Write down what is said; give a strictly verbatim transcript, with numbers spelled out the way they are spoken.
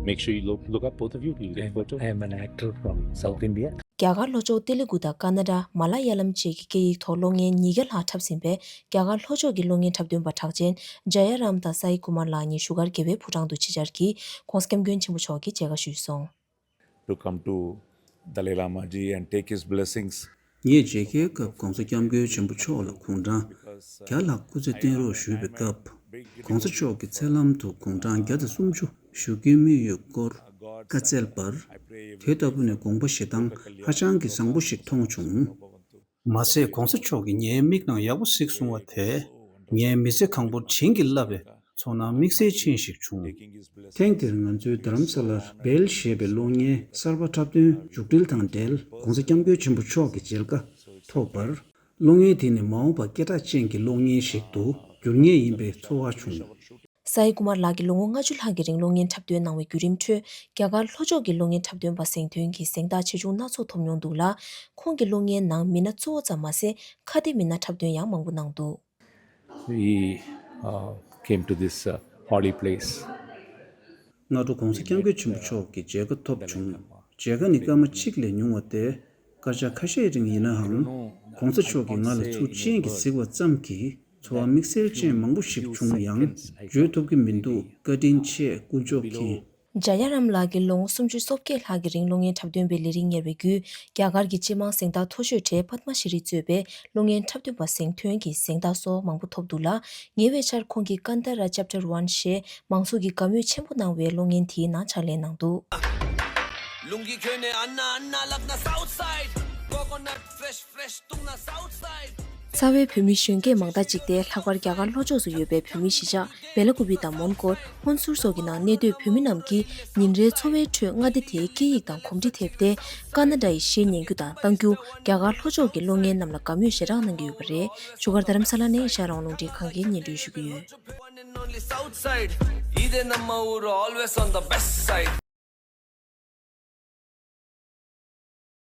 Make sure you look, look up, both of you, we'll get photo. I am an actor from South India. རྒྱ་གར་ལྷོ་ཕྱོགས་ཏེ་ལི་གུ་དང་ཀ་ན་ཌ། མ་ལ་ཡ་ལམ་བཅས་ཀྱི་སྐད་ཡིག་ཐོག་གློག་བརྙན་ཉིས་བརྒྱ་ལྷག་འཁྲབ་ཟིན་པའི་རྒྱ་གར་ལྷོ་ཕྱོགས་ཀྱི་གློག་བརྙན་འཁྲབ་སྟོན་པ་གྲགས་ཅན་ཇ་ཡ་རམ་དང་སའི་ཀུ་མར་ལགས་གཉིས་བཞུགས་སྒར་རྒྱལ་བའི་ཕོ་བྲང་དུ་ཆེད་བཅར་གྱིས་༸གོང་ས་༸སྐྱབས་མགོན་ཆེན་པོ་མཆོག་གི་མཇལ་ཁ་ཞུས་སོང་། To come to Dalai Lama ji and take his blessings. ངས་མཇལ་ཁའི་སྐབས་༸གོང་ས་༸སྐྱབས་མགོན་ཆེན་པོ་མཆོག་ལ་དགུང་གྲངས་བརྒྱ་ལྷག་སྐུ་ཚེ་བརྟན་རོགས་ཞུས་པའི་སྐབས། ༸གོང་ས་མཆོག་གི་ཚེ་ལམ་དུ་དགུང་གྲངས་བརྒྱ་དང་སུམ་ཅུ་བཞུགས་རྒྱུའི་དམིགས་ཡུལ་སྐོར་བཀའ་སྩལ་པར། དེ་ལྟ་བུ་ནི་དགོངས་པ་བཞེས་སྟངས་ཧ་ཅང་གི་བཟང་པོ་ཞིག་མཐོང་བྱུང་། མ་ཟད་༸གོང་ས་མཆོག་གིས་ངའི་མིག་ནང་ཡག་པོ་གཟིགས་སོང་བ་དེས་ངའི་མི་ཚེ་གང་པོར་བྱིན་གྱིས་བརླབས་པའི་ཚོར་སྣང་དམིགས་བསལ་ཅན་ཞིག་བྱུང་། ཐེངས་འདིར་ང་ཚོའི་རྡ་རམ་ས་ལར་བེལ་ཞེས་པའི་གློག་བརྙན་གསར་པ་འཁྲབ་སྟོན་མཇུག་སྒྲིལ་དང་འབྲེལ་༸གོང་ས་༸སྐྱབས་མགོན་ཆེན་པོ་མཆོག་གི་མཇལ་ཁ་ཐོབ་པར། གློག་བརྙན་དེ་ནི་མ་འོངས་པར་སྐད་གྲགས་ཅན་གྱི་གློག་བརྙན་ཞིག་ཏུ་འགྱུར་ངེས་ཡིན་པའི་ཚོར་བ་བྱུང་། སའི་ཀུ་མར་ལགས་ཀྱིས་ལོ་ངོ་ལྔ་བཅུ་ལྷག་གི་རིང་གློག་བརྙན་འཁྲབ་སྟོན་གནང་བའི་བརྒྱུད་རིམ་ཁྲོད། རྒྱ་གར་ལྷོ་ཕྱོགས་ཀྱི་གློག་བརྙན་འཁྲབ་སྟོན་པ་གཟེངས་ཐོན་གྱི་གཟེངས་རྟགས་ཆེ་ཆུང་སྣ་ཚོགས་ཐོབ་མྱོང་འདུག་ལ། ཁོང་གི་གློག་བརྙན་ནང་མི་སྣ་གཙོ་བོ་ཙམ་མ་ཟད། ཁ་བརྡའི་མི་སྣ་འཁྲབ་སྟོན་ཡང་མང་པོ་གནང་འདུག། We uh, came to this uh, holy place. སྔ་དྲོ་༸གོང་ས་༸སྐྱབས་མགོན་ཆེན་པོ་མཆོག་གི་མཇལ་ཁ་ཐོབ་བྱུང་། མཇལ་ཁ་ནི་སྐར་མ་གཅིག་ལས་ཉུང་བ་སྟེ། སྐར་ཆ་ཁ་ཤས་རིང་ཡིན་ནའང་༸གོང་ས་མཆོག་གིས་ང་ལ་ཚུར་སྤྱན་གྱིས་གཟིགས་པ་ཙམ་གྱིས་ཚོར་བ་དམིགས་བསལ་ཅན་མང་པོ་ཞིག་བྱུང་ཡང་བརྗོད་ཐུབ་ཀྱི་མི་འདུག་བཀའ་དྲིན་ཆེ། དཀོན་མཆོག་མཁྱེན། ཇ་ཡ་རམ་ལགས་ཀྱིས་ལོ་ངོ་སུམ་ཅུ་སོ་བརྒྱད་ལྷག་གི་རིང་གློག་བརྙན་འཁྲབ་སྟོན་པའི་ལས་རིགས་གཉེར་བའི་བརྒྱུད། རྒྱ་གར་གྱི་སྤྱི་དམངས་གཟེངས་རྟགས་མཐོ་ཤོས་གྲས་པདྨ་ཤྲི་རི་གཙོས་པའི་གློག་བརྙན་འཁྲབ་སྟོན་པ་གཟེངས་ཐོན་གྱི་གཟེངས་རྟགས་སོགས་མང་པོ་ཐོབ་འདུག་ལ། ཉེ་བའི་ཆར་ཁོང་གིས་ཀན་ད་ར་Chapter One ཞེས་མང་ཚོགས་ཀྱིས་དགའ་མོས་ཆེན་པོ་གནང་བའི་གློག་བརྙན་དེའི་ནང་ཕྱག་ལས་གནང་འདུག། རྩ་བའི་བོད་མི་གཞོན་སྐྱེས་མང་དག་ཅིག་སྟེ། ལྷག་པར་རྒྱ་གར་ལྷོ་ཕྱོགས་སུ་ཡོད་པའི་བོད་མི་གཞིས་ཆགས་བེ་ལ་ཀུ་པི་དང་མོན་གྷོར་ཧོན་སུར་སོགས་ཀྱི་ནང་གནས་སྡོད་བོད་མི་རྣམས་ཀྱིས་ཉིན་རེའི་འཚོ་བའི་ཁྲོད་མངའ་སྡེ་དེའི་སྐད་ཡིག་དང་གོམས་འདྲིས་ཐེབས་ཏེ། ཀ་ན་ཌ་ཡི་གཞས་ཉན་རྒྱུ་དང་གཏང་རྒྱུ། རྒྱ་གར་ལྷོ་ཕྱོགས་ཀྱི་གློག་བརྙན་རྣམས་ལ་དགའ་མོས་ཞེ་དྲག་གནང་གི་ཡོད་པ་རེད། བཞུགས་སྒར་རྡ་རམ་ས་ལ་ནས་ཤར་རོང་རླུང་འཕྲིན་ཁང་གིས་སྙན་སྒྲོན་ཞུ་གི་ཡོད།